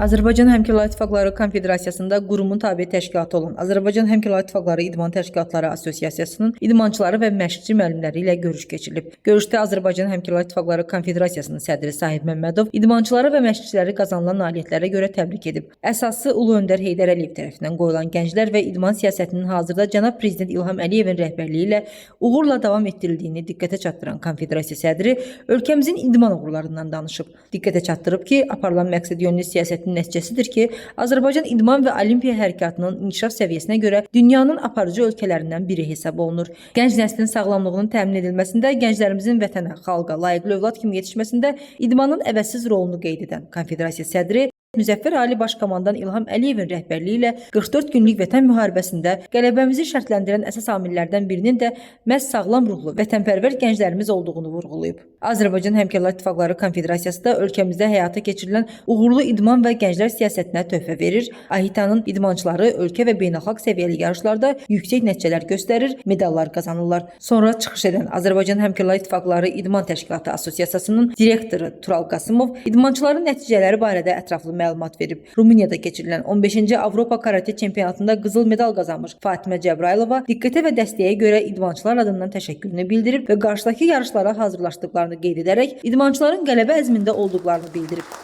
Azərbaycan Həmkarlar İttifaqları Konfederasiyasında qurumun tabe təşkilatı olan Azərbaycan Həmkarlar İttifaqları İdman Təşkilatları Assosiasiyasının idmançıları və məşqçi müəllimləri ilə görüş keçirilib. Görüşdə Azərbaycan Həmkarlar İttifaqları Konfederasiyasının sədri Sahib Məmmədov idmançıları və məşqçiləri qazanılan nailiyyətlərə görə təbrik edib. Əsası Ulu Öndər Heydər Əliyev tərəfindən qoyulan gənclər və idman siyasətinin hazırda cənab prezident İlham Əliyevin rəhbərliyi ilə uğurla davam etdirildiyini diqqətə çatdıran konfederasiya sədri ölkəmizin idman uğurlarından danışıb. Diqqətə çatdırıb ki, aparılan məqsədyönlü siyasətin nəticəsidir ki, Azərbaycan idman və olimpiya hərəkatının inkişaf səviyyəsinə görə dünyanın aparıcı ölkələrindən biri hesab olunur. Gənc nəslin sağlamlığının təmin edilməsində, gənclərimizin vətənə, xalqa layiqli övlad kimi yetişməsində idmanın əvəzsiz rolunu qeyd edən konfederasiya sədri Müzəffər Ali Baş Komandan İlham Əliyevin rəhbərliyi ilə 44 günlük Vətən müharibəsində qələbəmizi şərtləndirən əsas amillərdən birinin də məhz sağlam ruhlu, vətənpərvər gənclərimiz olduğunu vurğulayıb. Azərbaycan Həmkarlar İttifaqları Konfederasiyası da ölkəmizdə həyata keçirilən uğurlu idman və gənclər siyasətinə töhfə verir. AHİTA-nın idmançıları ölkə və beynəlxalq səviyyəli yarışlarda yüksək nəticələr göstərir, medallar qazanırlar. Sonra çıxış edən Azərbaycan Həmkarlar İttifaqları İdman Təşkilatı Assosiasiyasının direktoru Tural Qasımov idmançıların nəticələri barədə ətraflı məlumat verib. Rumuniyada keçirilən 15-ci Avropa Karate Çempionatında qızıl medal qazanmış Fatimə Cəbrayılova diqqətə və dəstəyə görə idmançılar adından təşəkkürünü bildirib və qarşıdakı yarışlara hazırlaşdıqlarını qeyd edərək idmançıların qələbə əzmində olduqlarını bildirib.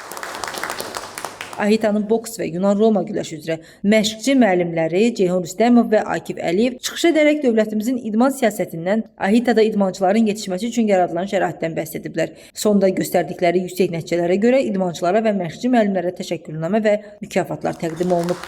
AHİTA-nın boks və Yunan-Roma güləşi üzrə məşqçi müəllimləri Ceyhun Rüstəmov və Akif Əliyev çıxış edərək dövlətimizin idman siyasətindən, AHİTA-da idmançıların yetişməsi üçün yaradılan şəraitdən bəhs ediblər. Sonda göstərdikləri yüksək nəticələrə görə idmançılara və məşqçi müəllimlərə təşəkkürnamə və mükafatlar təqdim olunub.